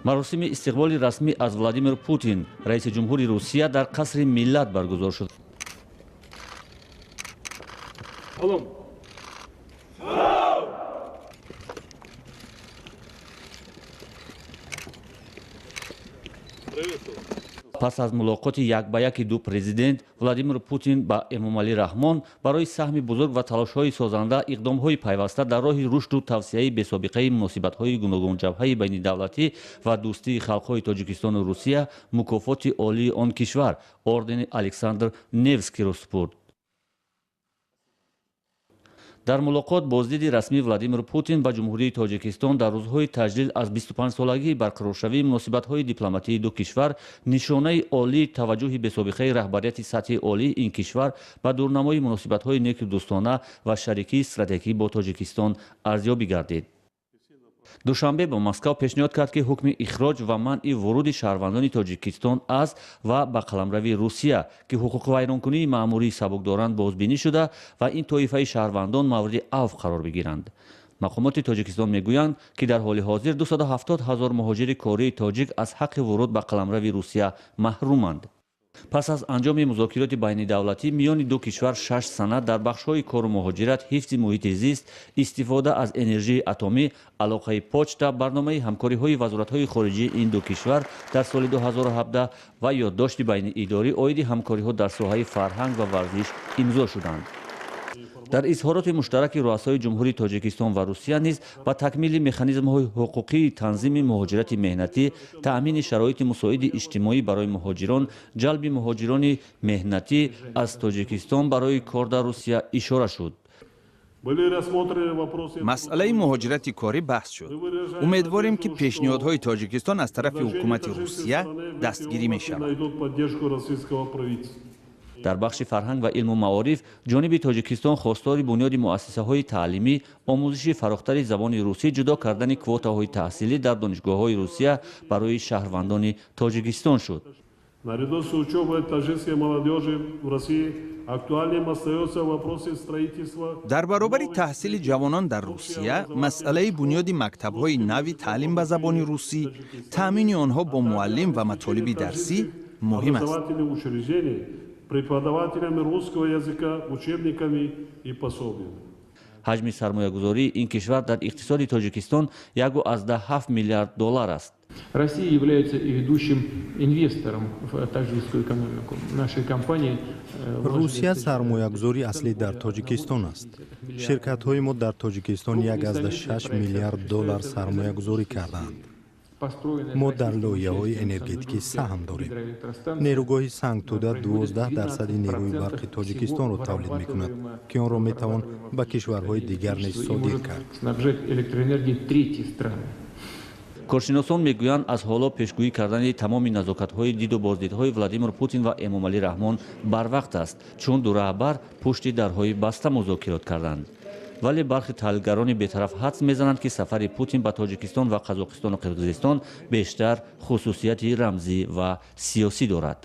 Маросими истиқболи расмӣ аз Владимир Путин, раиси ҷумҳури Русия, дар қасри Миллат баргузор шуд. Пас аз мулоқоти як ба яки ду президент, Владимир Путин ба Эмомалӣ Раҳмон барои саҳми бузург ва талошҳои созанда, иқдомҳои пайваста дар роҳи рушду тавсеаи бесобиқаи муносибатҳои гуногунҷабҳаи байнидавлатӣ ва дӯстии халқҳои Тоҷикистону Русия мукофоти олии он кишвар, ордени Александр Невскиро супурд. Дар мулоқот боздиди расмии Владимир Путин ба Ҷумҳурии Тоҷикистон дар рӯзҳои таҷлил аз 25-солагии барқароршавии муносибатҳои дипломатии ду кишвар, нишонаи олии таваҷҷӯҳи бесобиқаи раҳбарияти сатҳи олии ин кишвар ба дурнамои муносибатҳои неку дӯстона ва шарикии стратегӣ бо Тоҷикистон арзёбӣ гардид. Душанбе ба Москав пешниҳод кард, ки ҳукми ихроҷ ва манъи вуруди шаҳрвандони Тоҷикистон аз ва ба қаламрави Русия, ки ҳуқуқвайронкунии маъмурии сабук доранд, бозбинӣ шуда ва ин тоифаи шаҳрвандон мавриди авф қарор бигиранд. Мақомоти Тоҷикистон мегӯянд, ки дар ҳоли ҳозир 270 ҳазор муҳоҷири кории тоҷик аз ҳаққи вуруд ба қаламрави Русия маҳруманд. Пас аз анҷоми музокироти байнидавлатӣ миёни ду кишвар 6 санад дар бахшҳои кору муҳоҷират, ҳифзи муҳити зист, истифода аз энержии атомӣ, алоқаи почта, барномаи ҳамкориҳои вазоратҳои хориҷии ин ду кишвар дар соли 2017 ва ёддошти байниидорӣ оиди ҳамкориҳо дар соҳаи фарҳанг ва варзиш имзо шуданд. Дар изҳороти муштараки руасои Ҷумҳурии Тоҷикистон ва Русия низ ба такмили механизмҳои ҳуқуқии танзими муҳоҷирати меҳнатӣ, таъмини шароити мусоиди иҷтимоӣ барои муҳоҷирон, ҷалби муҳоҷирони меҳнатӣ аз Тоҷикистон барои кор дар Русия ишора шуд. Масъалаи муҳоҷирати корӣ баҳс шуд. Умедворем, ки пешниҳодҳои Тоҷикистон аз тарафи ҳукумати Русия дастгирӣ мешавад. Дар бахши фарҳанг ва илму маориф ҷониби Тоҷикистон хостори бунёди муассисаҳои таълимӣ, омӯзиши фарохтари забони русӣ, ҷудо кардани квотаҳои таҳсилӣ дар донишгоҳҳои Русия барои шаҳрвандони Тоҷикистон шуд. Наряду с учебой таджикской молодежи в России актуальным остается вопрос строительства. Дар баробари таҳсили ҷавонон дар Русия, масъалаи бунёди мактабҳои нави таълим ба забони русӣ, таъмини онҳо бо муаллим ва матолиби дарсӣ муҳим аст. Преподавателями русского языка, учебниками и пособиями. Ҳаҷми сармоягузории ин кишвар дар иқтисоди Тоҷикистон 1,7 миллиард доллар аст. Россия является и ведущим инвестором в таджикскую экономику. Наши компании Русия сармоягузори аслӣ дар Тоҷикистон аст. Ширкатҳои мо дар Тоҷикистон 1,6 миллиард доллар сармоягузорӣ кардаанд. Мо дар лоиҳаҳои энергетикӣ саҳм дорем. Нерӯгоҳи Сангтӯда 12 дарсади нерӯи барқи Тоҷикистонро тавлид мекунад, ки онро метавон ба кишварҳои дигар низ содир кард. Коршиносон мегӯянд, аз ҳоло пешгӯӣ кардани тамоми назокатҳои диду боздидҳои Владимир Путин ва Эмомалӣ Раҳмон барвақт аст, чун ду раҳбар пушти дарҳои баста музокирот карданд. Вале бархи таҳлилгарони бетараф ҳадс мезананд, ки сафари Путин ба Тоҷикистон ва Қазоқистону Қирғизистон бештар хусусияти рамзӣ ва сиёсӣ дорад.